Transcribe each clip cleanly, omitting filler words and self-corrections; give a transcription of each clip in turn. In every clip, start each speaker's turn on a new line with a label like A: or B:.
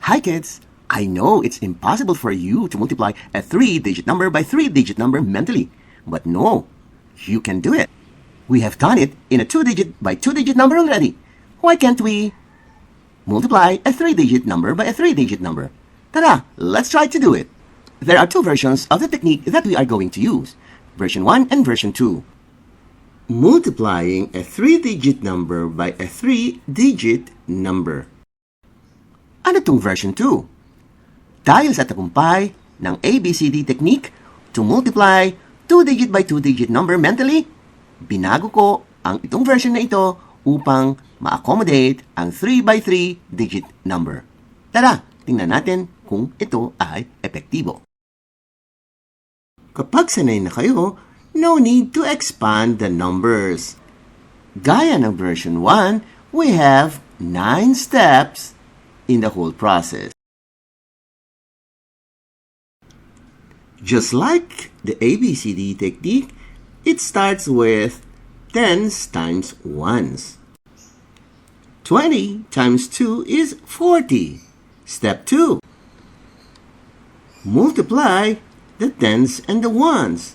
A: Hi kids! I know it's impossible for you to multiply a 3-digit number by 3-digit number mentally. But no, you can do it. We have done it in a 2-digit by 2-digit number already. Why can't we multiply a 3-digit number by a 3-digit number? Tara, let's try to do it. There are two versions of the technique that we are going to use. Version 1 and version 2. Multiplying a 3-digit number by a 3-digit number. Ano tong version 2? Dahil sa tagumpay ng ABCD technique to multiply 2-digit by 2-digit number mentally, binago ko ang itong version na ito upang ma-accommodate ang 3 by 3-digit number. Tara, tingnan natin kung ito ay epektibo. Kapag sanay na kayo, no need to expand the numbers. Gaya ng version 1, we have 9 steps in the whole process. Just like the ABCD technique, it starts with tens times ones. 20 times 2 is 40. Step 2. Multiply the tens and the ones.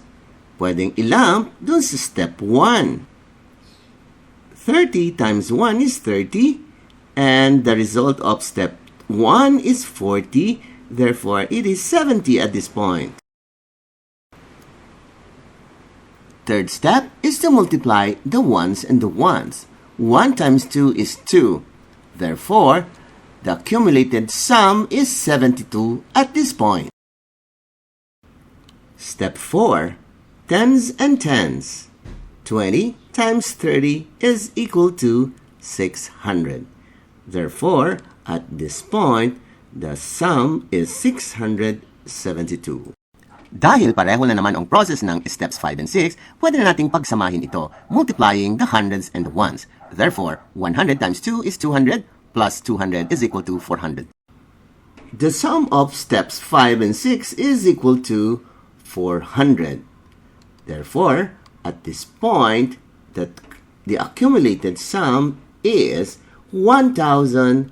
A: Pwedeng ilump dun sa step 1. 30 times 1 is 30, and the result of step 1 is 40, therefore it is 70 at this point. Third step is to multiply the ones and the ones. 1 times 2 is 2. Therefore, the accumulated sum is 72 at this point. Step 4. Tens and tens. 20 times 30 is equal to 600. Therefore, at this point, the sum is 672. Dahil pareho na naman ang process ng steps 5 and 6, pwede na nating pagsamahin ito, multiplying the hundreds and the ones. Therefore, 100 times 2 is 200, plus 200 is equal to 400. The sum of steps 5 and 6 is equal to 400. Therefore, at this point, the accumulated sum is 1072.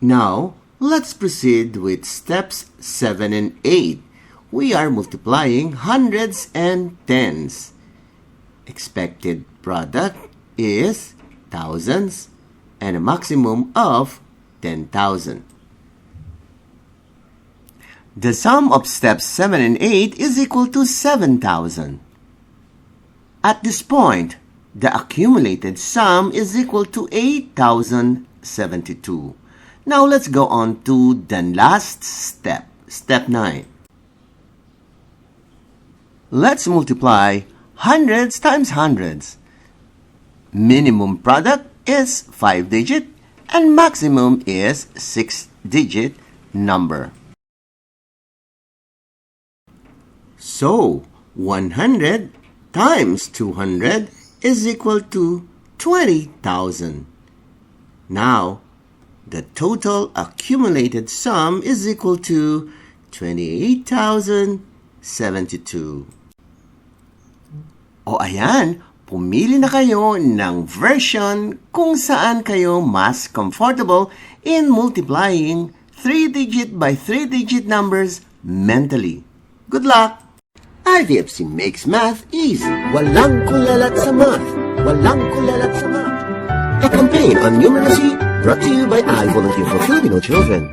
A: Now, let's proceed with steps 7 and 8. We are multiplying hundreds and tens. Expected product is thousands and a maximum of 10,000. The sum of steps 7 and 8 is equal to 7,000. At this point, the accumulated sum is equal to 8,072. Now let's go on to the last step, step 9. Let's multiply hundreds times hundreds. Minimum product is 5-digit and maximum is 6-digit number. So, 100 times 200 is equal to 20,000. Now, the total accumulated sum is equal to 28,072. O ayan, pumili na kayo ng version kung saan kayo mas comfortable in multiplying 3-digit by 3-digit numbers mentally. Good luck! IVFC makes math easy. Walang kulalat sa math. Walang kulalat sa math. A campaign on numeracy brought to you by I Volunteer for Filipino Children.